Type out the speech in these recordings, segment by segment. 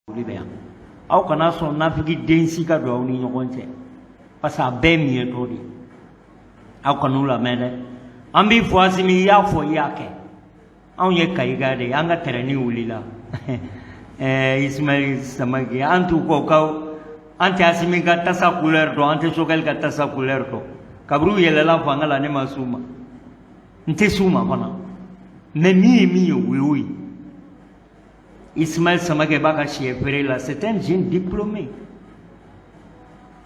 Foli bɛ yan. Aw kana sɔn nafigi den si ka don aw ni ɲɔgɔn cɛ, parce que a bɛɛ miyɛtɔ de. Aw kan'u lamɛn dɛ. An b'i fɔ Asimi, i y'a fɔ, i y'a kɛ. Anw ye Kayika de ye, an ka tɛrɛni wulila. Ismaël Samake, an t'u kɔ kaw. An tɛ Asimi ka tasa couleur dɔn, an tɛ Sogɛli ka tasa couleur dɔn. Kabini u yɛlɛla fanga la, ne ma s'u ma, n tɛ s'u ma fana. Mais min ye min ye, o y'o ye. Ismaël Samake b'a ka sɛ feere la, c'est un jeune diplômé,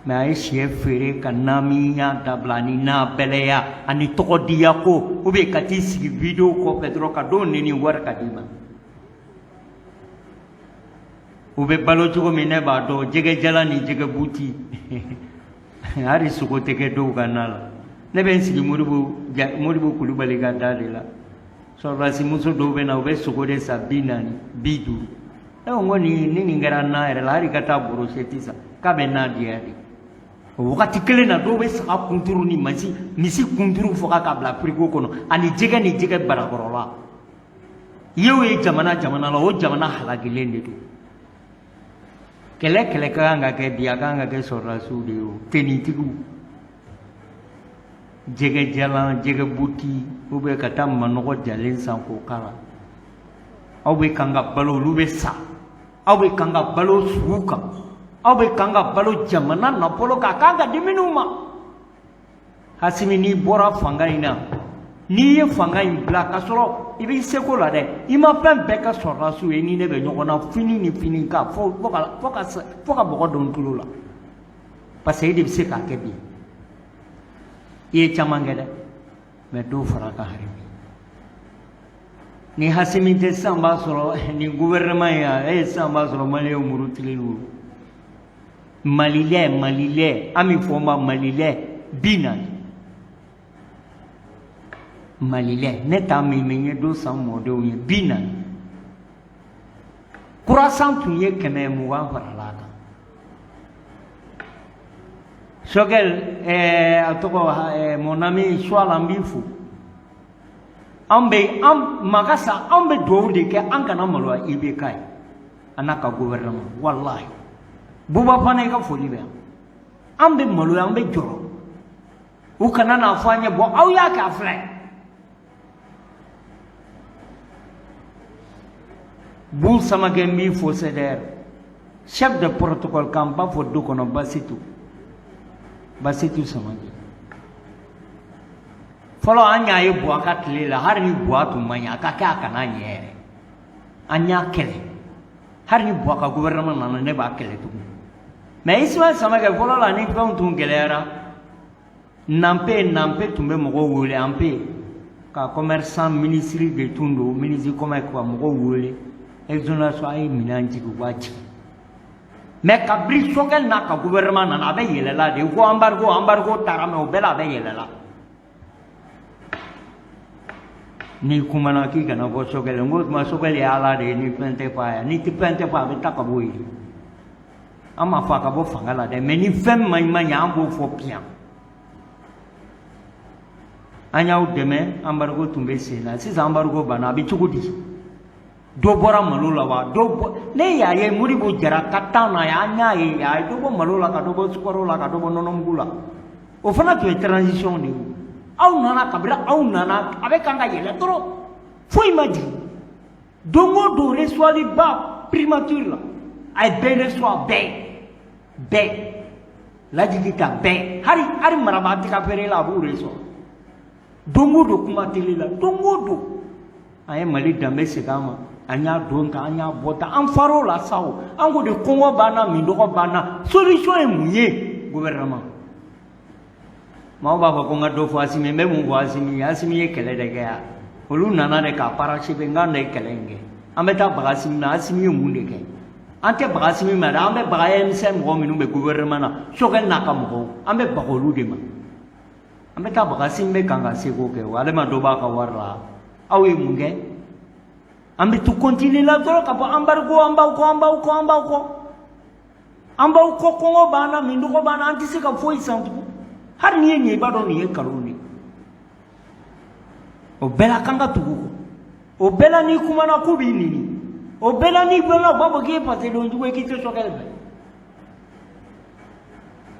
mais a ye sɛ feere ka namiya dabila ani n'a bɛlɛya ani tɔgɔdiya ko, ou bien ka t'i sigi vidéo kɔfɛ dɔrɔn ka dɔw neni wari ka d'i ma. U bɛ balo cogo min, ne b'a dɔn. Jɛgɛjala ni jɛgɛ buti, hali sogo tɛ kɛ dɔw ka na la. Ne bɛ n sigi Modibo Kulubali ka da de la. Sɔrɔdasi muso dɔw bɛ na, u bɛ sogo de san 40, 50. Ne ko, n ko nin ni nin kɛra na yɛrɛ la, hali ka taa brochette san, k'a bɛ na diya de. O wagati kelen na, dɔw bɛ saga kunturu ni misi kunturu faga ka bila frigo kɔnɔ, ani jɛgɛ ni jɛgɛ barakɔrɔla. I y'o ye jamana jamana la, o jamana halakilen de don. Kɛlɛ kɛlɛ ka kan ka kɛ bi, a kan ka kɛ sɔrɔdasiw de ye. O tenitigiw, jɛgɛ jalan, jɛgɛ buti, ou bien ka taa manɔgɔ jalen san k'o k'a la. Aw bɛ kan ka balo, olu bɛ sa. Aw bɛ kan ka balo sugu kan, aw bɛ kan ka balo jamana nafolo kan, a kan ka di minnu ma. Asimi, n'i bɔra fanga in na, n'i ye fanga in bila ka sɔrɔ i b'i seko la dɛ, i ma fɛn bɛɛ ka sɔrɔdasiw ye, ni ne bɛ ɲɔgɔn na fini ni fini kan fo ka bɔgɔ don tulo la, parce que e de bɛ se k'a kɛ bi. I ye caman kɛ dɛ, mais dɔw fara kan hali bi. Ni Asimi tɛ, sisan b'a sɔrɔ nin gouvernement in yan, e sisan b'a sɔrɔ maliyɛnw murutilen don. Malilɛ, malilɛ, an bɛ fɔ ma malilɛ 40. Malilɛ, ne t'a min, mais n ye dɔ san mɔdenw ye 40. Croissant tun ye 120 farala a kan. Sogɛl, a tɔgɔ, mon ami Suala, n b'i fo. An bɛ an Magasa, an bɛ dugawu de kɛ, an kana maloya IBK ye, a n'a ka gouvernement. Walahi, Buba fana, i ka foli bɛ yan. An bɛ maloya, an bɛ jɔrɔ, u kana n'a fɔ an ye bɔn aw y'a kɛ, a filɛ. Bu Samakɛ, n b'i fo. CDR chef de protocole, k'an ba fɔ du kɔnɔ, Basitu, Basitu Samakɛ. Fɔlɔ an y'a ye Buwa ka tile la, hali ni Buwa tun man ɲi, a ka kɛ a kana ɲɛ yɛrɛ, an y'a kɛlɛ. Hali ni Buwa ka gouvernement nana, ne b'a kɛlɛ tugun. Mais Ismaël Samakɛ, fɔlɔ la, ni fɛnw tun gɛlɛyara, Nampe tun bɛ mɔgɔw wele, Anpe ka commerçant ministre de tun don, ministre commerce, ka mɔgɔw wele exonération, a ye minɛn jigin, u b'a jigin. Mais kabini Sogɛl n'a ka gouvernement nana, a bɛ yɛlɛla de ko embargo, embargo taara, mais o bɛɛ la a bɛ yɛlɛla. N'i kumana k'i kana fɔ Sogɛl, n ko tuma Sogɛl ye Ala de ye. Ni fɛn tɛ fɔ a ye, ni fɛn tɛ fɔ, a bɛ taa ka bɔ yen. An m'a fɔ a ka bɔ fanga la dɛ, mais ni fɛn man ɲi, an b'o fɔ piyan. An y'aw dɛmɛ, embargo tun bɛ sen na. Sisan embargo banna, a bɛ cogo di? Dɔ bɔra malo la wa? Dɔ bɔ, ne y'a ye Modibo Jara ka temps na, an y'a ye a ye dɔ bɔ malo la, ka dɔ bɔ sukaro la, ka dɔ bɔ nɔnɔmugu la. O fana tun ye transition de ye. Aw nana, kabini aw nana, a bɛ kan ka yɛlɛ dɔrɔn, foyi ma jigin. Don o don, reçoit ba primature la, a ye bɛɛ reçoit, bɛɛ bɛɛ lajigi ta bɛɛ, hali marabaa tɛ feere la, a b'u reçoit don o don kuma télé la don o don. An ye Mali danbe segin an ma, an y'a don ta, an y'a bɔ ta, an far'o la sa. O an ko de, kɔngɔ b'an na, minɔgɔ b'an na, solution ye mun ye? Gouvernement, maaw b'a fɔ ko n ka dɔ fɔ Asimi. N bɛ mun fɔ Asimi ye? Asimi ye kɛlɛ de kɛ yan. Olu nana de k'a parachever. N k'an de ye kɛlɛ in kɛ. An bɛ taa baga Asimi na. Asimi ye mun de kɛ? An tɛ baga Asimi ma dɛ, an bɛ baga M5 mɔgɔ minnu bɛ gouvernement na, Sogɛl n'a ka mɔgɔw, an bɛ baga olu de ma. An bɛ taa baga Asimi bɛ kan ka seko kɛ o, ale ma dɔ b'a ka wari la. Aw ye mun kɛ? An bɛ to continuer la dɔrɔn ka fɔ embargo, an b'aw kɔ, an b'aw kɔ, an b'aw kɔ, an b'aw kɔ. Kɔngɔ b'an na, minɔgɔ b'an na, an tɛ se ka foyi san tugun. Hali n'i ye nin ye, i b'a dɔn nin ye nkalon de ye. O bɛɛ la, kan ka tugu kɔ. O bɛɛ la, n'i kumana k'u b'i nini. O bɛɛ la n'i bɔra u b'a fɔ k'i ye fasoden jugu ye, k'i tɛ Choguel fɛ.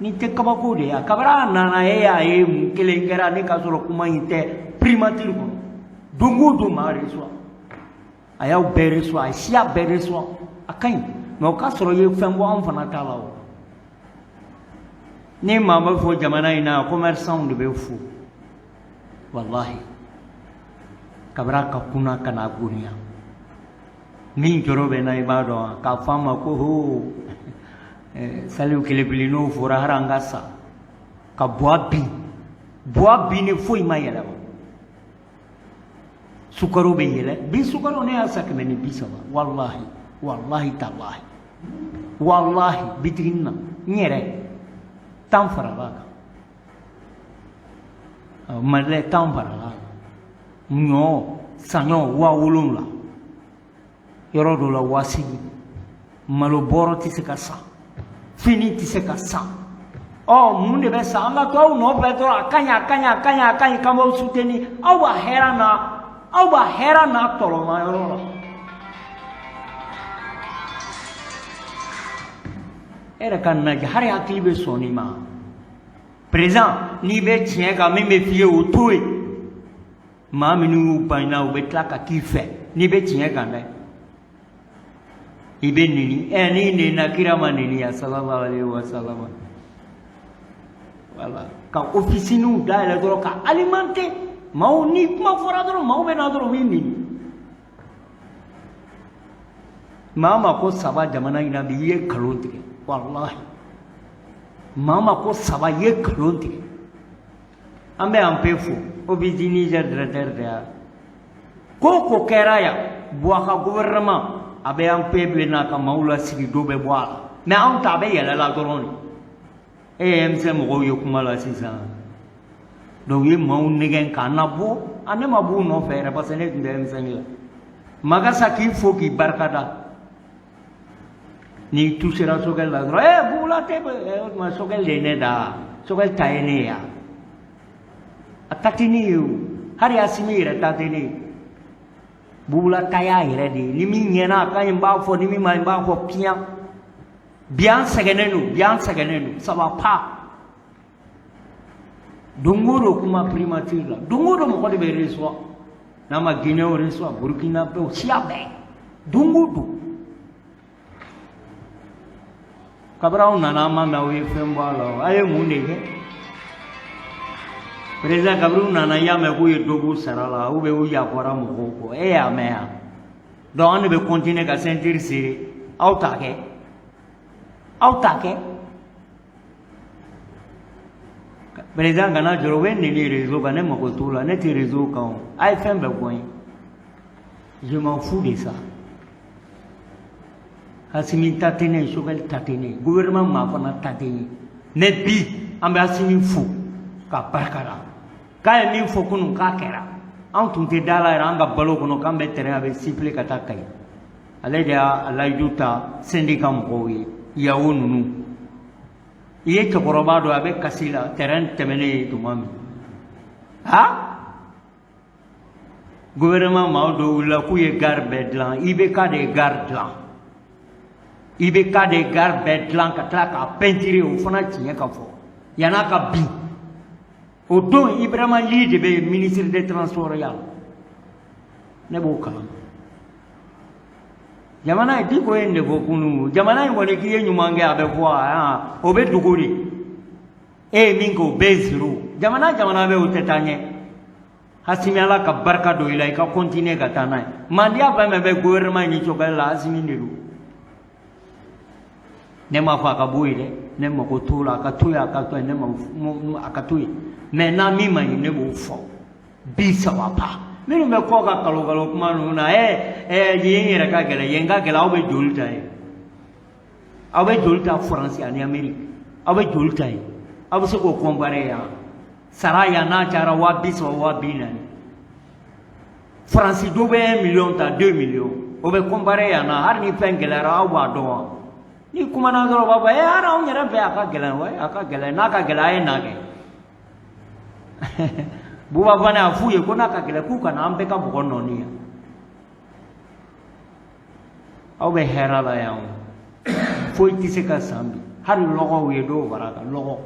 Nin tɛ kabako de ye. Kabiri a nana, e y'a ye mun kelen kɛra ne ka sɔrɔ kuma in tɛ primature kɔnɔ. Don o don maa reçoit, a y'aw bɛɛ reçoit, a ye siya bɛɛ reçoit, a ka ɲi. Mais o k'a sɔrɔ i ye fɛn bɔ anw fana ta la. O ni maa bɛ fɔ jamana in na, commerçant de bɛ fo. Walahi, kabiri a ka kunna ka n'a goniya min jɔrɔ bɛ n na, i b'a dɔn k'a fɔ an ma ko ho Saliou Kelebili, n'o fɔra hali an ka sa ka buwa bin, buwa bin ni foyi ma yɛlɛma. Sukaro bɛ yɛlɛ bi, sukaro ne y'a san 130. Walahi, walahi talahi, walahi, bitiginin na n yɛrɛ 10 farala kan, malilɛ 10 farala kan. Ɲɔ saɲɔ 7000, yɔrɔ dɔ la 8000. Malo bɔrɔ tɛ se ka san, fini tɛ se ka san. Ɔ mun de bɛ san? An ka to aw nɔfɛ dɔrɔn. A ka ɲi, a ka ɲi, a ka ɲi, a ka ɲi, k'an b'aw soutenir. Aw b'a hɛrɛ na, aw b'a hɛrɛ n'a tɔlɔma yɔrɔ la. E yɛrɛ ka lajɛ, hali hakili bɛ sɔn nin ma. Président, n'i bɛ tiɲɛ kan, min bɛ f'i ye, o to yen. Maa minnu y'u ban i na, u bɛ tila ka k'i fɛ. N'i bɛ tiɲɛ kan dɛ, i bɛ neni. Ɛ n'i nenina, kira ma neni ya, sallallahu alaihi wa sallam. Voilà, ka ofisiniw dayɛlɛ dɔrɔn ka alimenter maaw. Ni kuma fɔra dɔrɔn, maaw bɛ na dɔrɔn, u b'i neni. Maa ma ko saba jamana in na bi, i ye nkalon tigɛ. Walahi, maa ma ko saba, i ye nkalon tigɛ. An bɛ an fo Office du Niger directeur de ya. Ko o ko kɛra yan, Buwa ka gouvernement a bɛ an bɛ na ka maaw lasigi, dɔ bɛ bɔ a la. Mais anw ta a bɛ yɛlɛ la dɔrɔn de. E ye M5 mɔgɔw ye kuma la sisan. Donc u ye maaw nɛgɛn k'an nabɔ. A ne ma b'u nɔfɛ yɛrɛ, parce que ne tun tɛ M5 la. Magasa k'i fo k'i barika da. N'i touchera Choguel la dɔrɔn, ɛ Bugula tɛ. O tuma Choguel de ye ne da, Choguel ta ye ne ye yan, a ta tɛ ne ye. O hali Asimi yɛrɛ ta tɛ ne ye, Bugula ta y'a yɛrɛ de ye. Ni min ɲɛna, a ka ɲi, n b'a fɔ. Ni min ma ɲi, n b'a fɔ piyan. Bi an sɛgɛnnen don, bi an sɛgɛnnen don, ça va pas. Don o don kuma primature la, don o don mɔgɔ de bɛ reçoit, n'a ma Guinéen reçoit, Burkina bɛɛ, siya bɛɛ, don o don. Kabini aw nana, an ma mɛn aw ye fɛn bɔ a la. A ye mun de kɛ, président? Kabini u nana, i y'a mɛn k'u ye dɔ b'u sara la ou bien u yafara mɔgɔw kɔ? E y'a mɛn yan. Donc an de bɛ continuer ka ceinture serrer. Aw t'a kɛ, aw t'a kɛ. Président, kana jɔrɔ. U bɛ neni réseau kan, ne mago t'o la, ne tɛ réseau kan. O a ye fɛn bɛɛ fɔ n ye, je m'en fous de ça. Asimi ta tɛ ne ye, Choguel ta tɛ ne ye, gouvernement maa fana ta tɛ n ye. Mais bi an bɛ Asimi fo k'a barika da k'a ye min fɔ kunun k'a kɛra. An tun tɛ da la yɛrɛ, an ka balo kɔnɔ k'an bɛ terrain a bɛ siffler ka taa Kayi. Ale de y'a layidu ta syndicat mɔgɔw ye. Yawo ninnu, i ye cɛkɔrɔba dɔ, a bɛ kasi la terrain tɛmɛnen ye tuma min. Ha, gouvernement maaw dɔw wulila k'u ye gare bɛɛ dilan. IBK de ye gare dilan, IBK de ye gare bɛɛ dilan ka tila k'a peinturer. O fana tiɲɛ ka fɔ yann'a ka bin. O don Ibrahima Ly de bɛ ministre des transports ya la, ne b'o kalama. Jamana in, Diko ye nin de fɔ kunun. Jamana in kɔni, k'i ye ɲuman kɛ, a bɛ fɔ, o bɛ dogo de. E ye min kɛ, o bɛɛ ye zéro. Jamana jamana bɛ, o tɛ taa ɲɛ. Asimi, Ala ka barika don i la, i ka continuer ka taa n'a ye. Mandiya fɛn fɛn bɛ gouvernement in ni Choguel la, Asimi de don. Ne m'a fɔ a ka bɔ yen dɛ, ne mago t'o la. A ka to yen, a ka to yen, ne ma a ka to yen. Mais n'a min ma ɲi, ne b'o fɔ. Bi ça va pas. Minnu bɛ kɔ ka kalo kalo kuma ninnu na, ɛ ɛ yen yɛrɛ ka gɛlɛn, yen ka gɛlɛn. Aw bɛ joli ta yen, aw bɛ joli ta Faransi ani Amérique, aw bɛ joli ta yen. Aw bɛ se k'o comparer yan? Sara yan n'a cayara 30 000, 40 000. Faransi dɔ bɛ 1 million ta, 2 millions. O bɛ comparer yan na? Hali ni fɛn gɛlɛyara, aw b'a dɔn wa? Ni kumana dɔrɔn, u b'a fɔ ɛ hali anw yɛrɛ fɛ a ka gɛlɛn. Wa a ka gɛlɛn, n'a ka gɛlɛn, a ye na kɛ. Buba fana a f'u ye ko n'a ka gɛlɛn, k'u kana an bɛɛ ka bɔgɔ nɔɔni yan. Aw bɛ hɛrɛ la yan o, foyi tɛ se ka san bi. Hali lɔgɔw ye dɔw fara kan, lɔgɔ,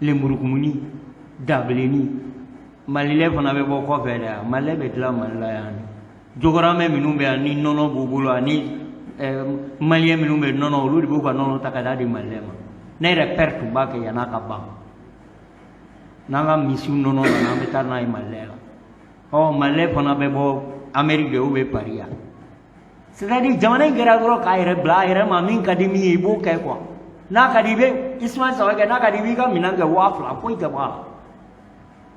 lemurukumuni, dabilenni. Malilɛ fana bɛ bɔ kɔfɛ de yan. Malilɛ bɛ dilan Mali la yan. Jogoramɛ minnu bɛ yan ni nɔnɔ b'u bolo, ani maliyɛn minnu bɛ nɔnɔ, olu de b'u ka nɔnɔ ta ka taa di malilɛ ma. Ne yɛrɛ père tun b'a kɛ yann'a ka ban. N'an ka misiw nɔnɔ nana, an bɛ taa n'a ye malilɛ la. Ɔ, malilɛ fana bɛ bɔ Amérique de ou bɛ Paris yan. C'est à dire, jamana in kɛra dɔrɔn k'a yɛrɛ bila a yɛrɛ ma. Min ka di min ye, i b'o kɛ quoi. N'a ka di i bɛ Ismaël Saba kɛ, n'a ka di i b'i ka minɛn kɛ 2000, foyi tɛ bɔ a la.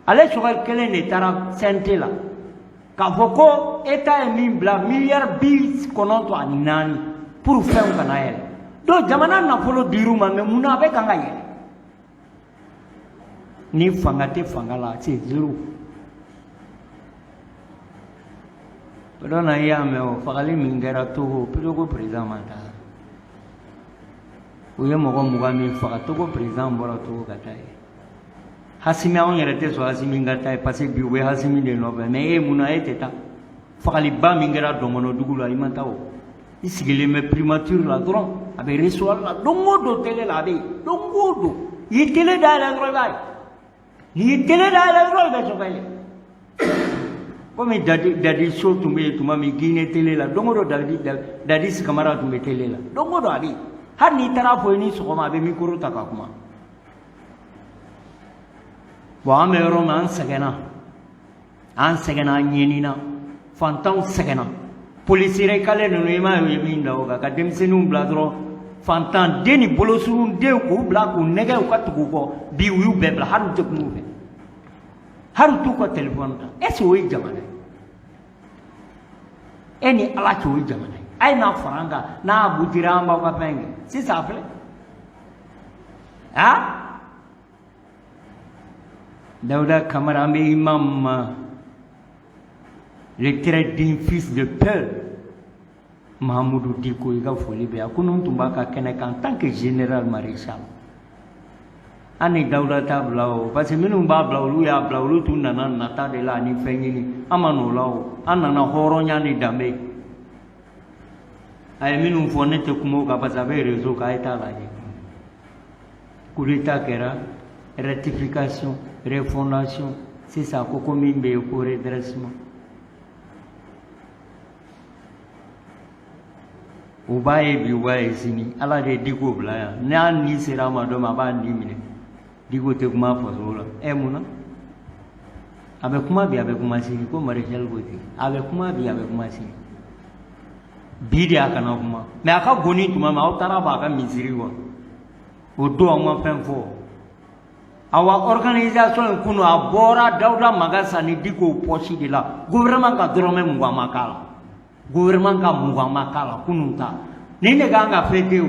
Ale Choguel kelen de taara CNT la k'a fɔ ko État ye min bila, miliyari 94, pour fɛnw kana yɛlɛ. Donc jamana nafolo dir'u ma, mais munna a bɛ kan ka yɛlɛ? Ni fanga tɛ fanga la, c'est zéro. O don na, i y'a mɛn, o fagali min kɛra Togo, Togo président ma taa. U ye mɔgɔ 20 min faga, Togo président bɔra Togo ka taa yen. Asimi, anw yɛrɛ tɛ sɔn Asimi ka taa yen, parce que bi u bɛ Asimi de nɔfɛ. Mais e, mun na e tɛ taa? Fagaliba min kɛra Dɔngɔnɔdugu la, i ma taa o. I sigilen bɛ primature la dɔrɔn, a bɛ recevoir la don o don télé la, a bɛ yen don o don. I ye télé dayɛlɛ dɔrɔn, i b'a ye. N'i ye télé dayɛlɛ dɔrɔn, i bɛ Choguel ye. Komi Dadi, Dadi so tun bɛ yen tuma min Guinée télé la, don o don Dadi, Dadis Camara tun bɛ télé la don o don, a bɛ yen. Hali n'i taara fɔ i ni sɔgɔma, a bɛ micro ta ka kuma. Bon, an bɛ yɔrɔ min, an sɛgɛnna, an sɛgɛnna, an ɲɛnina, fantanw sɛgɛnna. Polisi recalé ninnu, i m'a ye u ye min da o kan, ka denmisɛnninw bila dɔrɔn, fantan den ni bolosurun den, k'u bila k'u nɛgɛ, u ka tugu u kɔ. Bi u y'u bɛɛ bila, hali u tɛ kuma u fɛ, hali u t'u ka telefɔni ta. Est ce que o ye jamana ye? E ni Ala cɛ, o ye jamana ye? A ye n'a fara an kan, n'a abutira, an b'aw ka fɛn kɛ. Sisan a filɛ, ah, Dawuda Kamara, an bɛ imam ma, le très digne fils de Peul, Mahamudu Diko, i ka foli bɛ yan. Kunun tun b'a ka kɛnɛ kan en tant que général maréchal. An ni Dawuda t'a bila o, parce que minnu b'a bila, olu y'a bila, olu tun nana nata de la ani fɛn ɲini. An ma n'o la o, an nana hɔrɔnya ni danbe. A ye minnu fɔ, ne tɛ kuma o kan, parce que a bɛ réseau kan, a ye t'a lajɛ. Coup d'état kɛra, rectification, refondation. Sisan ko min bɛ yen ko redressement. U b'a ye bi, u b'a ye sini. Ala de ye Diko bila yan. N'a ni sera a ma don min, a b'a ni minɛ. Diko tɛ kuma faso la. Ɛ, mun na a bɛ kuma bi, a bɛ kuma sini? Ko maréchal ko ten, a bɛ kuma bi, a bɛ kuma sini. Bi de a kana kuma, mais a ka goni tuma min, aw taara b'a ka misiri wa, o don aw ma fɛn fɔ. Awa, organisation in kunu, a bɔra Dawuda Magasa ni Diko poche de la. Gouvernement ka dɔrɔmɛ 20 ma k'a la, gouvernement ka 20 ma k'a la. Kunun ta nin de kan ka fêter o.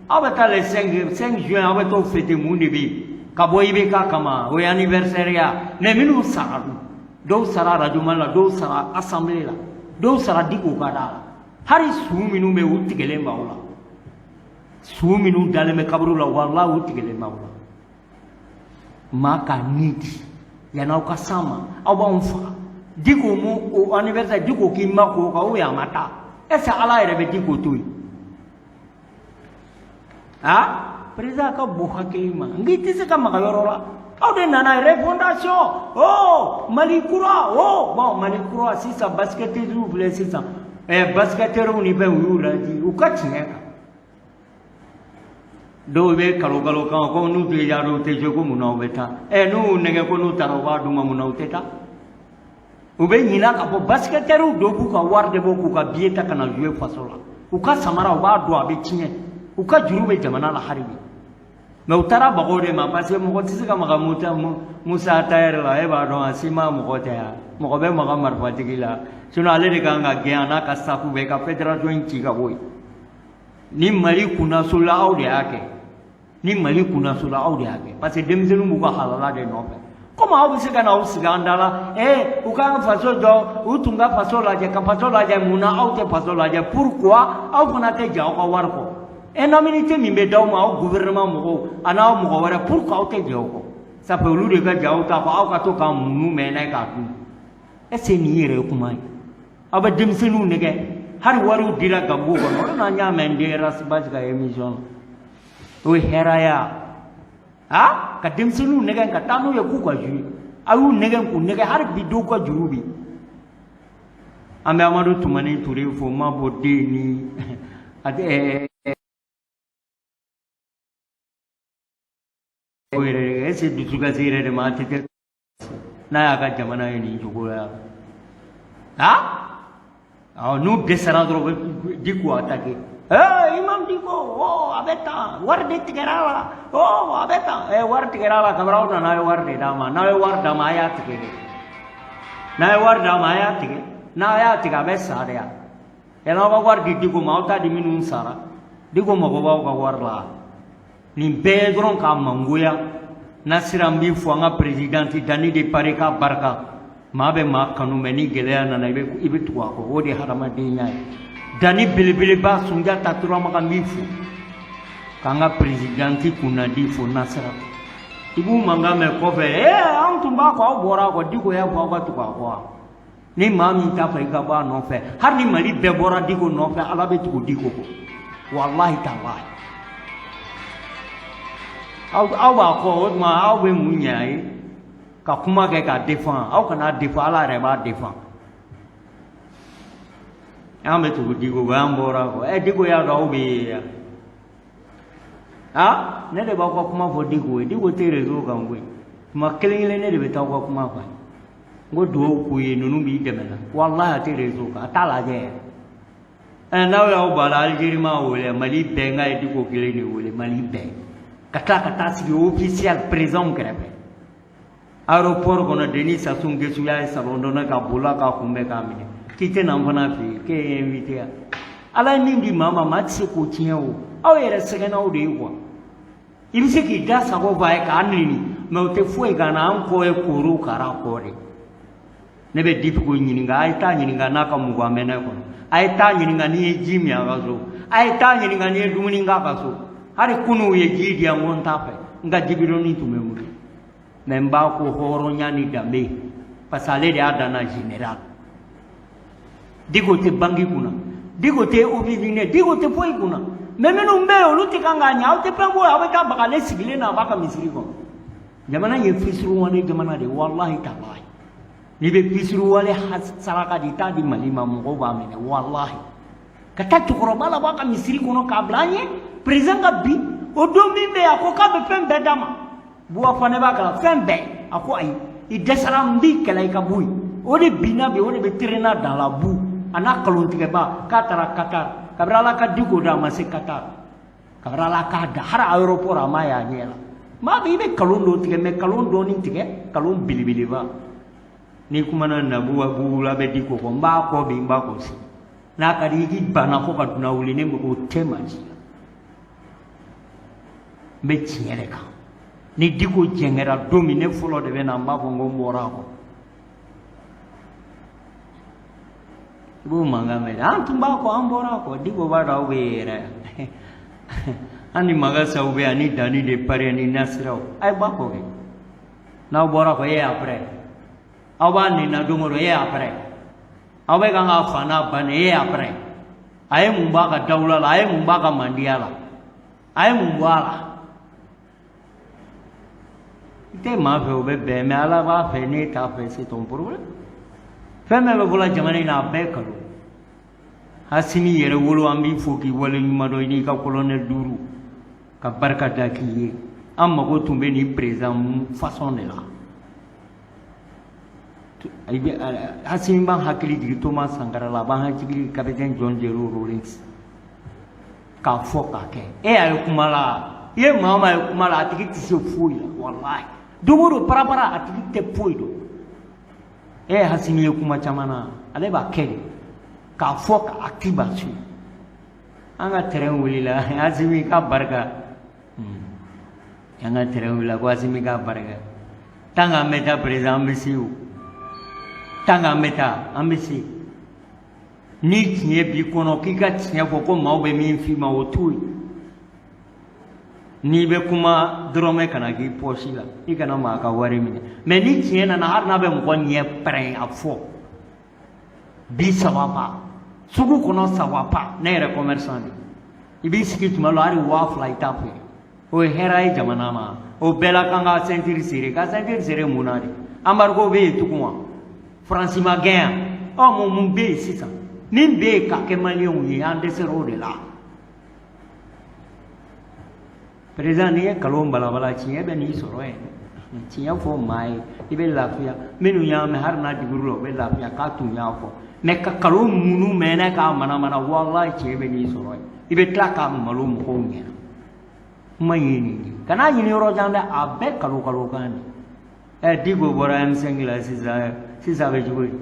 Aw bɛ taa le 5 juin, aw bɛ t'o fêter. Mun de bɛ yen ka bɔ IBK kama? O ye anniversaire ya. Mais minnu sara dun, dɔw sara radio Mali la, dɔw sara assemblée la, dɔw sara Diko ka da la. Hali su minnu bɛ yen, u tigɛlen b'aw la. Su minnu dalen bɛ kaburu la, walahi, u tigɛlen b'aw la. Maa k'a ni di yan'aw ka s'an ma, aw b'anw faga. Diko mu o anniversaire, Diko k'i ma k'o kan, ou bien a ma taa? Est ce que Ala yɛrɛ bɛ Diko to yen? Ah, président ka bon hakili ma, n k'i tɛ se ka maga yɔrɔ la. Aw de nana refondation, oh, Mali kura, oh bon, Mali kura. Sisan basketteurs filɛ sisan, basketteurs ni fɛn, u y'u ladi u ka tiɲɛ kan. Dɔw bɛ kalo kalo kan ko n'u tɛ yaada, u tɛ jouer, ko mun na u bɛ taa? N'u y'u nɛgɛ ko n'u taara u b'a d'u ma, mun na u tɛ taa? U bɛ ɲinɛ k'a fɔ basketteurs dɔw b'u ka wari de bɔ k'u ka billet ta ka na jouer faso la. U ka samara, u b'a don, a bɛ tiɲɛ. U ka juru bɛ jamana la hali bi. Mais u taara baga de ma, parce que mɔgɔ tɛ se ka maga Musa Tayɛri la. E b'a dɔn, a si ma mɔgɔ tɛ yan, mɔgɔ bɛ maga marifatigi la. Sinon ale de kan ka gɛn, a n'a ka staff bɛɛ, ka fédération in ci ka bɔ yen. Ni Mali kunnasola, aw de y'a kɛ. Ni Mali kunnasola, aw de y'a kɛ, parce que denmisɛnninw b'u ka halala de nɔfɛ. Komi aw bɛ se ka na aw sigi an da la, u ka faso jɔ, u tun ka faso lajɛ, ka faso lajɛ. Mun na aw tɛ faso lajɛ? Pourquoi aw fana tɛ jɛ aw ka wari kɔ? Indemnité min bɛ d'aw ma, aw gouvernement mɔgɔw a n'aw mɔgɔ wɛrɛ, pourquoi aw tɛ jɛ o kɔ? Ça fait olu de ka jɛ aw ta kɔ, aw ka to k'a munu mɛnɛ k'a dun. Est ce que nin yɛrɛ ye kuma ye? Aw bɛ denmisɛnninw nɛgɛ. Hali wariw dira gabugu kɔnɔ, o de n'an y'a mɛn n den Ras Bath ka émission na. O ye hɛrɛ ya a ka denmisɛnninw nɛgɛn ka taa n'u ye k'u ka jouer. A y'u nɛgɛn k'u nɛgɛn, hali bi dɔw ka juru bi. An bɛ Amadu Tumani Ture fo, ma bɔ den ni a tɛ o yɛrɛ est ce que dusukasi yɛrɛ de ma a tɛ kɛ n'a y'a ka jamana ye nin cogo la. A n'u dɛsɛra dɔrɔn, u bɛ Diko attaquer. Ee, imam Diko, oh, a bɛ tan, wari de tigɛra a la, oh, a bɛ tan. Ee, wari tigɛra a la kabini aw nana, a ye wari de d'a ma. N'aw ye wari d'a ma, a y'a tigɛ dɛ. N'a ye wari d'a ma, a y'a tigɛ. N'a y'a tigɛ, a bɛ sa de yan. Yala aw ka wari di Diko ma, aw t'a di minnu sara. Diko mago b'aw ka wari la. Nin bɛɛ ye dɔrɔn k'a mangoya. Nasira, n b'i fo, an ka présidente Dani de Paris k'a barika. Maa bɛ maa kanu, mɛ ni gɛlɛya nana, i bɛ tugu a kɔ. O de ye hadamadenya ye. Dani belebeleba, Sunjata Turamaga, n b'i fo, k'an ka présidente kunnadi fo. Nasira, i b'u mankan mɛn kɔfɛ: ee, anw tun b'a kɔ, aw bɔra a kɔ. Diko y'a fɔ aw ka tugu a kɔ wa? Ni maa min t'a fɛ, i ka bɔ a nɔfɛ. Hali ni Mali bɛɛ bɔra Diko nɔfɛ, Ala bɛ tugu Diko kɔ, walahi talahi. Aw b'a kɔ, o tuma aw bɛ mun ɲɛ a ye ka kuma kɛ k'a défend? Aw kana défend, Ala yɛrɛ b'a défend. An bɛ tugu Diko kɔ, an bɔra a kɔ. Ɛ, Diko y'a dɔn aw bɛ yen yan. Ah, ne de b'aw ka kuma fɔ Diko ye. Diko tɛ réseau kan koyi. Tuma kelen kelen, ne de bɛ taa aw ka kuma fɔ. N ko duwawu k'u ye, ninnu b'i dɛmɛ la. Walahi, a tɛ réseau kan, a t'a lajɛ yɛrɛ. Ɛ, n'aw y'aw ban la, Algérie m'a wele, Mali bɛɛ n k'a ye Diko kelen de wele, Mali bɛɛ ka tila ka taa sigi officiel président kɛrɛfɛ aéroport kɔnɔ. Denis Sassou Nguesso y'a ye salon dɔn ka bolila k'a kunbɛn k'a minɛ k'i tɛ na n fana fɛ yen, k'e ye invité ya. Ala ye min di maa ma, maa tɛ se k'o tiɲɛ. O aw yɛrɛ sɛgɛnnaw de ye quoi. I bɛ se k'i da sago fɔ a ye k'a nini, mɛ o tɛ foyi kan na. An kɔ ye koro kara kɔ de. Ne bɛ Diko ɲininka, a ye taa ɲininka n'a ka 20 bɛ ne kɔnɔ. A ye taa ɲininka n'i ye ji min a ka so. A ye taa ɲininka n'i ye dumuni k'a ka so. Hali kunun u ye ji di yan, ko n t'a fɛ, n ka jibidɔnni tun bɛ n bolo, mɛ n b'a ko hɔrɔnya ni danbe, parce que ale de y'a danna général. Diko tɛ banki kunna, Diko tɛ office, Diko tɛ foyi kunna. Mɛ minnu bɛ yen, olu tɛ kan k'a ɲɛ. Aw tɛ fɛn bɔ, aw bɛ taa baga ale sigilen na, a b'a ka misiri kɔnɔ. Jamana in ye fisuruwale jamana de ye, walahi talahi. N'i bɛ fisuruwale saraka di, i t'a di Mali ma, mɔgɔw b'a minɛ, walahi. Ka taa cɛkɔrɔba labɔ a ka misiri kɔnɔ k'a bila an ɲɛ, président ka bin o don min bɛ yen, a ko k'a bɛ fɛn bɛɛ d'a ma. Buwa fana b'a kalan fɛn bɛɛ. A ko ayi, i dɛsɛra, n b'i kɛlɛ, i ka bɔ yen. O de binna bi, o de bɛ terena dans la boue a n'a kalontigɛba k'a taara Qatar. Kabini Ala ka Diko da, a ma se Qatar. Kabini Ala k'a da, hali aéroport a ma ye a ɲɛ la. Maa bɛ i bɛ kalon dɔ tigɛ, mɛ kalon dɔɔni tigɛ, kalon belebeleba. N'i kumana nabuwa bugula bɛ Diko kɔ, n b'a kɔ bi, n b'a kɔ sini. N'a ka di i k'i banna fo ka dunan wuli, ne mago tɛ maa si la. N bɛ tiɲɛ de kan. Ni Diko jɛngɛra don min, ne fɔlɔ de bɛ na, n b'a fɔ n ko n bɔra a kɔ. I b'o mankan mɛn, an tun b'a kɔ, an bɔra a kɔ. Diko b'a dɔn aw bɛ yen yɛrɛ. An ni Magasaw bɛ yan, ni Dani de Paris ni Nasiraw. A ye bɔ a kɔ kɛ. N'aw bɔra kɔ e, après aw b'a nina don o don e, après aw bɛ kan k'a fa n'a ba e, après a ye mun b'a ka dawula la, a ye mun b'a ka mandiya la, a ye mun bɔ a la? I tɛ maa fɛ, o bɛ bɛn, mɛ Ala b'a fɛ, n'e t'a fɛ, c'est ton problème. Fɛn bɛɛ bɛ bɔla jamana in na, a bɛɛ kalo. Asimi yɛrɛ wolo, an b'i fo k'i wale ɲuman dɔn, i n'i ka colonel duuru ka barika da k'i ye. An mago tun bɛ nin président façon de la. Asimi b'an hakili jigin Thomas Sankara la, a b'an hakili jigin capitaine John Jerry Rawlings. K'a fɔ k'a kɛ, e y'a ye kuma la, i ye maa o maa ye kuma la, a tigi tɛ se foyi la, walahi. Don o don parapara, a tigi tɛ foyi dɔn. E ye Asimi ye kuma caman na, ale b'a kɛ de k'a fɔ ka acte b'a su. An ka terrain wulila, Asimi ka barika. An ka terrain wulila ko Asimi ka barika. Tant qu'an bɛ taa président, an bɛ se o. Tant qu'an bɛ taa, an bɛ se. Ni tiɲɛ b'i kɔnɔ, k'i ka tiɲɛ fɔ, ko maaw bɛ min f'i ma, o t'o ye. N'i bɛ kuma dɔrɔmɛ kana k'i pɔsi la, i kana maa ka wari minɛ. Mɛ ni tiɲɛ nana, hali n'a bɛ mɔgɔ ɲɛ pɛrɛn, a fɔ bi saba. Sugu kɔnɔ ça va pas. Ne yɛrɛ commerçant de, i b'i sigi tuma dɔ hali 2000 i t'a feere. O ye hɛrɛ ye jamana ma. O bɛɛ la k'an ka ceinture serrer, ka ceinture serrer mun na de? Embargo bɛ yen tugun wa? Faransi ma gɛn yan. Ɔ, mun bɛ yen sisan? Min bɛ yen ka kɛ maliyɛnw ye, an dɛsɛra o de la. Président, n'i ye kalon balabala, tiɲɛ bɛ n'i sɔrɔ yen. Tiɲɛ fɔ maa ye, i bɛ lafiya. Minnu y'a mɛn, hali n'a digir'u la, u bɛ lafiya k'a tun y'a fɔ. Mais ka kalon munu mɛnɛ k'a manamana, walahi, tiɲɛ bɛ n'i sɔrɔ yen, i bɛ tila k'a malo mɔgɔw ɲɛna. Kuma ye nin de, kan'a ɲini yɔrɔ jan dɛ, a bɛɛ kalo kalo kan de. Ɛ, Diko bɔra M5 la sisan, sisan a bɛ cogo di?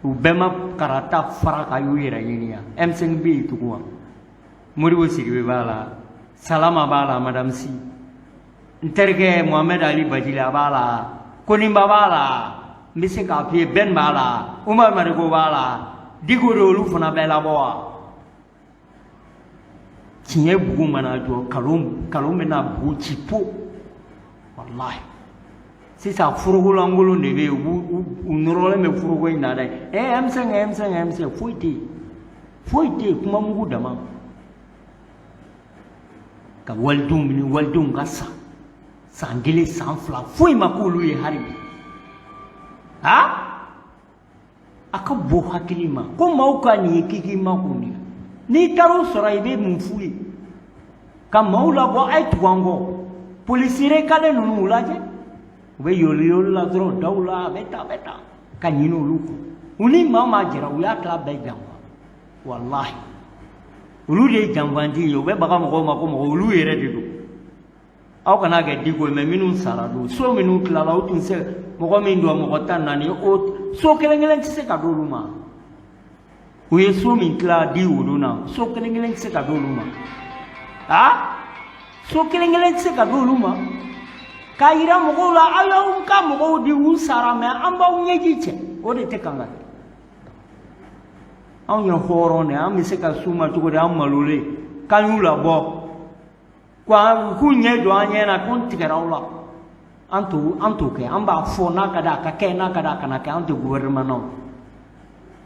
U bɛɛ ma karata fara ka y'u yɛrɛ ɲini yan. M5 bɛ yen tugun wa? Modibo Sidibe b'a la, Salama b'a la, Madame Sy, n terikɛ Mohamed Ali Bajili a b'a la, Konimba b'a la, n bɛ se k'a f'i ye, Ben b'a la, Umar Mariko b'a la. Diko de olu fana bɛɛ labɔ wa? Tiɲɛ bugu mana jɔ, kalon kalon bɛna bugu ci po. Walahi, sisan forokolankolon de bɛ yen, u nɔrɔlen bɛ foroko in na dɛ. Ɛ, M5, M5, M5, foyi tɛ yen, foyi tɛ yen, kuma mugu dama ka walidenw minɛ, walidenw ka sa san kelen, san fila, foyi ma k'olu ye hali bi. Ha, a ka bɔ hakili ma ko maaw ka nin ye k'i k'i makun de. N'i taar'o sɔrɔ, i bɛ mun f'u ye? Ka maaw labɔ, a ye tugu an kɔ. Polisi recalé ninnu, u lajɛ, u bɛ yoli yoli la dɔrɔn daw la, a bɛ tan, a bɛ tan, ka ɲini olu kɔ. U ni maa maa jɛra, u y'a tila bɛɛ janfa. Walahi, olu de ye janfanti ye. U bɛ baga mɔgɔw ma ko mɔgɔ, olu yɛrɛ de don. Aw kana kɛ Diko ye, mais minnu sara don, so minnu tilala, o tun se mɔgɔ min don, mɔgɔ 14, o so kelen kelen tɛ se ka d'olu ma. U ye so min tila di olu na, so kelen kelen tɛ se ka d'olu ma. A so kelen kelen tɛ se ka d'olu ma. K'a yira mɔgɔw la, aw y'aw ka mɔgɔw di, u sara, mais an b'aw ɲɛji cɛ. O de tɛ kan ka kɛ. Anw ye hɔrɔn de ye, an bɛ se ka s'u ma cogo di? An malolen k'an y'u labɔ, k'u ɲɛ jɔ an ɲɛ na ko n tigɛra aw la. An t'o, an t'o kɛ. An b'a fɔ, n'a ka di a ka kɛ, n'a ka di a kana kɛ. An tɛ gouvernement na. O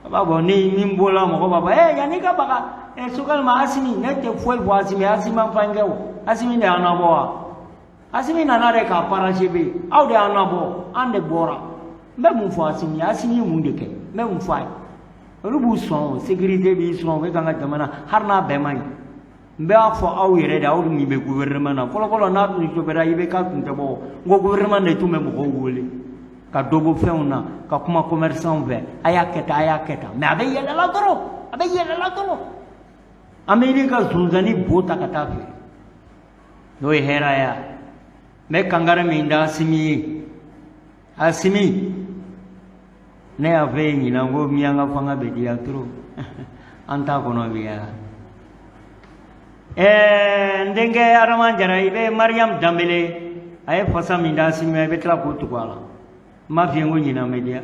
a b'a fɔ ni min bɔra, mɔgɔ b'a fɔ ɛ yanni ka baga ɛ Sogɛli ma. Asimi, ne tɛ foyi fɔ Asimi. Asimi ma fan kɛ o. Asimi de y'an nabɔ wa? Asimi nana de k'a parachever. Aw de y'an nabɔ, an de bɔra. N bɛ mun fɔ Asimi ye? Asimi ye mun de kɛ? N bɛ mun fɔ a ye? Olu b'u sɔn, sécurité b'i sɔn, u bɛ k'an ka jamana, hali n'a bɛɛ man ɲi. N b'a fɔ aw yɛrɛ de, aw min bɛ gouvernement na. Fɔlɔfɔlɔ, n'a tun sɔbɛra, i bɛ k'a tun tɛ bɔ. N ko gouvernement de tun bɛ mɔgɔw wele ka dɔ bɔ fɛnw na, ka kuma commerçant fɛ, a y'a kɛ tan, a y'a kɛ tan. Mais a bɛ yɛlɛla dɔrɔn, a bɛ yɛlɛla dɔrɔn, an bɛ ɲini ka zonzanni bo ta ka taa feere. N'o ye hɛrɛ ye. N bɛ kankari min da Asimi ye, Asimi, ne y'a fɔ e ɲinan ko miyanka fanga bɛ diya trop, an t'a kɔnɔ bi yan. Ɛɛ, n denkɛ Adama Jara, i bɛ Mariam Danbele, a ye fasa min da Asimi ma, i bɛ tila k'o tugu a la. N m'a f'i ye ko ɲinan bɛ diya.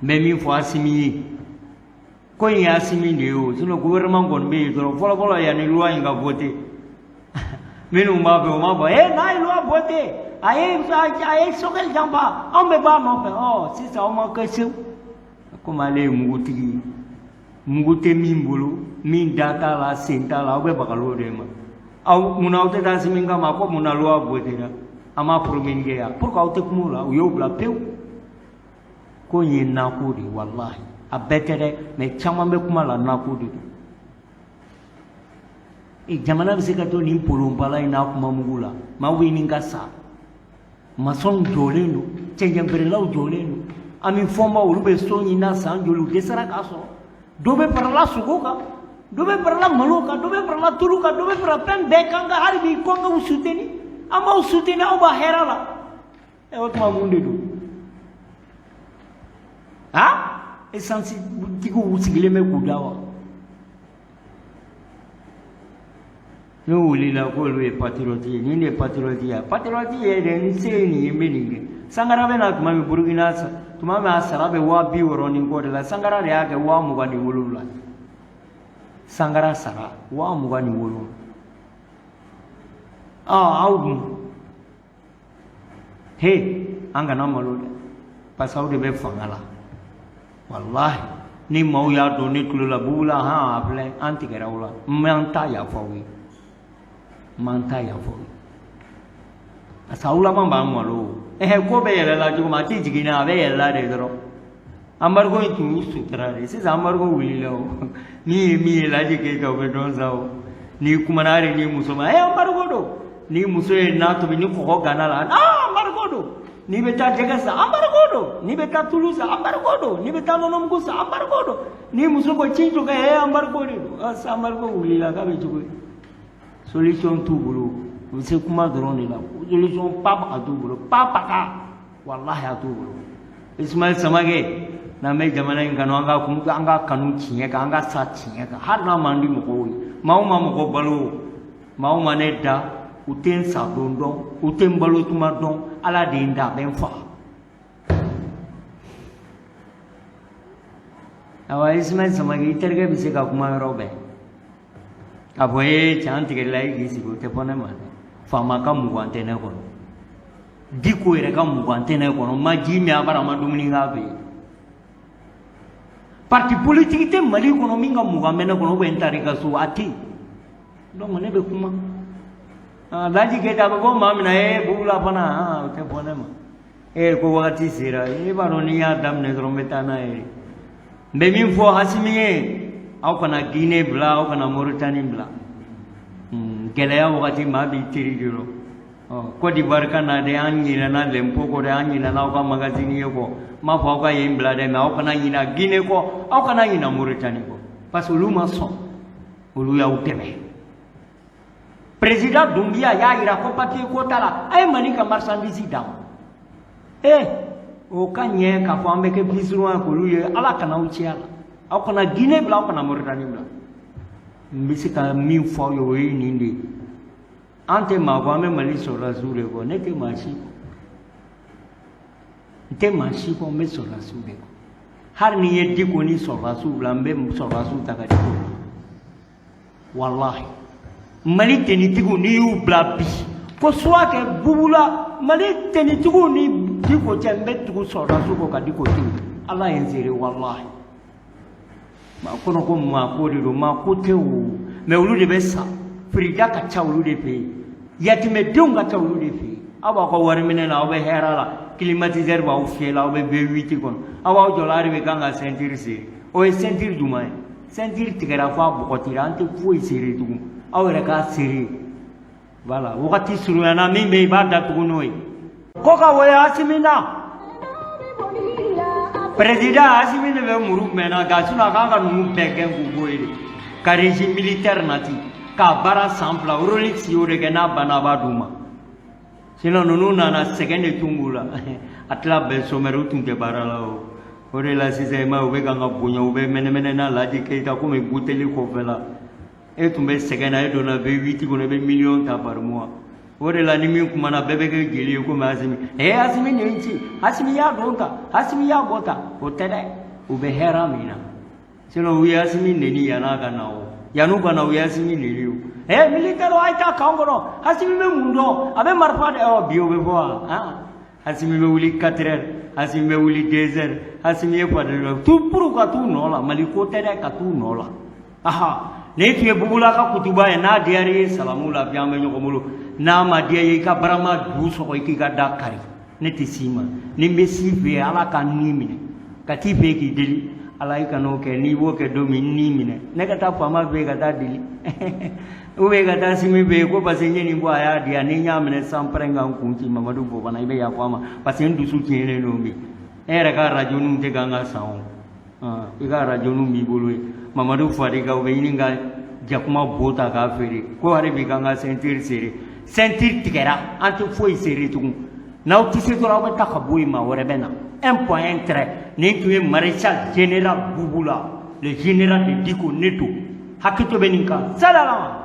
N bɛ min fɔ Asimi ye, ko in ye Asimi de ye o. Sinon gouvernement kɔni bɛ yen dɔrɔn. Fɔlɔfɔlɔ, yanni loi in ka voter, minnu b'a fɛ, o m'a fɔ ee n'a ye loi voter, a ye Sogɛli janfa, anw bɛ bɔ a nɔfɛ. Ɔ, sisan aw ma kɛ sewu komi ale ye mugutigi ye, mugu tɛ min bolo, min da t'a la, sen t'a la, aw bɛ bagal'o de ma. Aw munna aw tɛ taa Asimi kama ko munna loi voter a ma promulguer yan? Pourquoi aw tɛ kuma o la? U y'o bila pewu. Ko in ye nako de ye, walahi. A bɛɛ tɛ dɛ, mais caman bɛ kuma la, nako de don. E, jamana bɛ se ka to nin polonbala in n'a kuma mugu la? Maaw bɛ ɲini ka sa, masɔnw jɔlen don, cɛncɛnfeerelaw jɔlen don, ami fɔnba, olu bɛ so ɲini san joli, u dɛsɛra k'a sɔrɔ. Dɔ bɛ farala sogo kan, dɔ bɛ farala malo kan, dɔ bɛ farala tulu kan, dɔ bɛ fara fɛn bɛɛ kan. Ka hali bi kɔnkɛw soutenir, an b'aw soutenir, aw b'a hɛrɛ la. Ɛ, o tuma mun de don? Ha, essence tigiw sigilen bɛ k'u da wa? N'u wulila k'olu ye patriote ye, nin de ye patriote ye. Patriote ye de, n se ye nin ye, n bɛ nin kɛ. Sankara bɛ na tuma min Burukina, tuma min a sara bɛ 60 000 ni kɔ de la, Sankara de y'a kɛ 27 000. Sankara sara 27 000. Ɔ, aw dun? He, an kana malo dɛ, parce que aw de bɛ fanga la. Walahi, Ni maaw y'a dɔn ne tulo la Bubula, han, a filɛ, an tigɛra aw la. N m'an ta yafa aw ye, n m'an ta yafa aw ye, parce que aw laban b'an malo. Ɛhɛ, ko bɛ yɛlɛla cogo min, a tɛ jigin, a bɛ yɛlɛla de dɔrɔn. Embargo in tun y'u sutura de. Sisan embargo wulila, o min ye min ye, Laji Keyita, o bɛ dɔn sa. O n'i kumana hali n'i muso ma, ɛ, embargo don. N'i muso ye na tobi ni kɔgɔ ganna la, aa, embargo don. N'i bɛ taa jɛgɛ san, embargo don. N'i bɛ taa tulu san, embargo don. N'i bɛ taa nɔnɔmugu san, embargo don. N'i muso ko ci jɔ kɛ, ɛ, embargo de don. Ɔ, sisan embargo wulila, k'a bɛ cogo di? Solution t'u bolo, u bɛ se kuma dɔrɔn de la. Solution pa a t'u bolo, pa paka, walahi a t'u bolo. Ismaël Samake, n'an bɛ jamana in kanu, an ka kun, an ka kanu tiɲɛ kan, an ka sa tiɲɛ kan, hali n'a man di mɔgɔw ye. Maa o maa mɔgɔ balo, maa o maa ne da, u tɛ n sa don dɔn, u tɛ n balo tuma dɔn. Ala de ye n da, a bɛ n faga. Awa, Ismaël Samake, i terikɛ bɛ se ka kuma yɔrɔ bɛɛ k'a fɔ e cɛ, an tigɛla e k'i sigi, o tɛ fɔ ne ma dɛ. Faama ka 20 tɛ ne kɔnɔ, Diko yɛrɛ ka 20 tɛ ne kɔnɔ. N ma ji min a bara, n ma dumuni k'a fɛ yen. Parti politique tɛ Mali kɔnɔ min ka 20 bɛ ne kɔnɔ, ou bien n taara i ka so, a tɛ yen. Donc ne bɛ kuma. Laji Keyita, a bɛ fɔ maa min na, e Bubula fana, o tɛ fɔ ne ma. E ko wagati sera, e b'a dɔn, n'i y'a daminɛ dɔrɔn, n bɛ taa n'a ye. N bɛ min fɔ Hasimi ye, aw kana Guinée bila, aw kana Mauritanie bila. Gɛlɛya wagati, maa b'i teri de rɔ. Côte d'Ivoire ka na dɛ, an ɲinɛna lɛnpo kɔ dɛ, an ɲinɛna aw ka magasiniye kɔ. N m'a fɔ aw ka yen bila dɛ, mais aw kana ɲina Guinée kɔ, aw kana ɲina Mauritanie kɔ, parce que olu ma sɔn, olu y'aw dɛmɛ. Président Doumbouya y'a yira ko papier ko t'a la, a ye Mali ka marchandise d'a ma. Eh, o ka ɲɛ k'a fɔ an bɛ kɛ fisuruwa ye k'olu ye. Ala kana aw ci a la. Aw kana Guinée bila, aw kana Mauritanie bila. N bɛ se ka min fɔ aw ye, o ye nin de ye. An tɛ maa kɔ, an bɛ Mali sɔrɔdasiw de kɔ. Ne tɛ maa si kɔ, n tɛ maa si kɔ, n bɛ sɔrɔdasiw de kɔ. Hali n'i ye Diko ni sɔrɔdasiw bila, n bɛ sɔrɔdasiw ta ka Diko bila. Walahi, Mali tenitigiw, n'i y'u bila bi ko suwa kɛ Bubula, Mali tenitigiw ni Diko cɛ, n bɛ tugu sɔrɔdasiw kɔ ka Diko to yen. Ala ye n seere, walahi. Maa kɔnɔ ko maa ko de don, maa ko tɛ o, mais olu de bɛ sa. Firida ka ca olu de fɛ yen, yatimɛdenw ka ca olu de fɛ yen. Aw b'aw ka wari minɛ na, aw bɛ hɛrɛ la, climatiseur b'aw fiyɛ la, aw bɛ V8 kɔnɔ, aw b'aw jɔ la hali bi kan ka ceinture siri. O ye ceinture jumɛn ye? Ceinture tigɛra fo a bɔgɔtira, an tɛ foyi siri tugun, aw yɛrɛ k'a siri. Voilà, wagati surunyana, min bɛ yen, i b'a datugu n'o ye. Ko ka wɔyɔ Asimi na, président Asimi de bɛ muru mɛnna nka sinon a kan ka ninnu bɛɛ gɛn k'u bɔ yen de, ka régime militaire nati k'a baara san 2. Rolex y'o de kɛ, n'a banna, a b'a d'u ma. Sinon ninnu nana, sɛgɛn de tun b'u la, a tila bɛɛ somɛri, u tun tɛ baara la. O o de la sisan, i ma ye, u bɛ kan ka bonya, u bɛ mɛnɛmɛnɛ n'a Laji Keyita komi buteli kɔfɛ la. E tun bɛ sɛgɛn na, e donna V8 kɔnɔ, i bɛ miliyɔn ta par mois. O de la ni min kumana, bɛɛ bɛ kɛ jeli ye komi Asimi. Ee, Asimi nin ci, Asimi y'a don ta, Asimi y'a bɔ ta, o tɛ dɛ, u bɛ hɛrɛ min na. Sinon u ye Asimi neni yann'a ka na, o yann'u ka na, u ye Asimi neni. O ee, militaire, a ye taa camp kɔnɔ, Asimi bɛ mun dɔn? A bɛ marifa de. Ɔ bi, o bɛ fɔ wa? Han, Asimi bɛ wuli 4 heures, Asimi bɛ wuli 2 heures, Asimi ye faden tout pour ka t'u nɔ la. Mali ko tɛ dɛ, ka t'u nɔ la. Aha, ne tun ye Bubula ka kutuba ye. N'a diyara i ye, salamu lafiya, an bɛ ɲɔgɔn bolo. N'a ma diya i ye, i ka barama ju sɔgɔ, i k'i ka da kari. Ne tɛ s'i ma. Ni n bɛ s'i fɛ yen, Ala ka ni minɛ ka t'i fɛ yen k'i deli. Ala, i kan'o kɛ. N'i b'o kɛ don min, ni minɛ ne ka taa faama fɛ yen ka taa deli, ou bien ka taa Simi fɛ yen ko parce que n ye nin bɔ, a y'a di yan. Ni n y'a minɛ san pɛrɛn ka n kun ci, Mamadu Fofana, i bɛ yafa n ma, parce que n dusu tiɲɛnen don bi. E yɛrɛ ka arajo ninnu tɛ kan ka san o, i ka arajo ninnu b'i bolo ye. Mamadu Fadika, u bɛ ɲini ka jakuma bo ta k'a feere ko hali bi k'an ka ceinture serrer. Ceinture tigɛra, an tɛ foyi serrer tugun. N'aw tɛ se dɔrɔn, aw bɛ taa ka bɔ yen, maa wɛrɛ bɛ na. Un point, un trait. Nin tun ye maréchal général Bubula, le général de Diko. Ne don, hakɛto bɛ nin kan salala.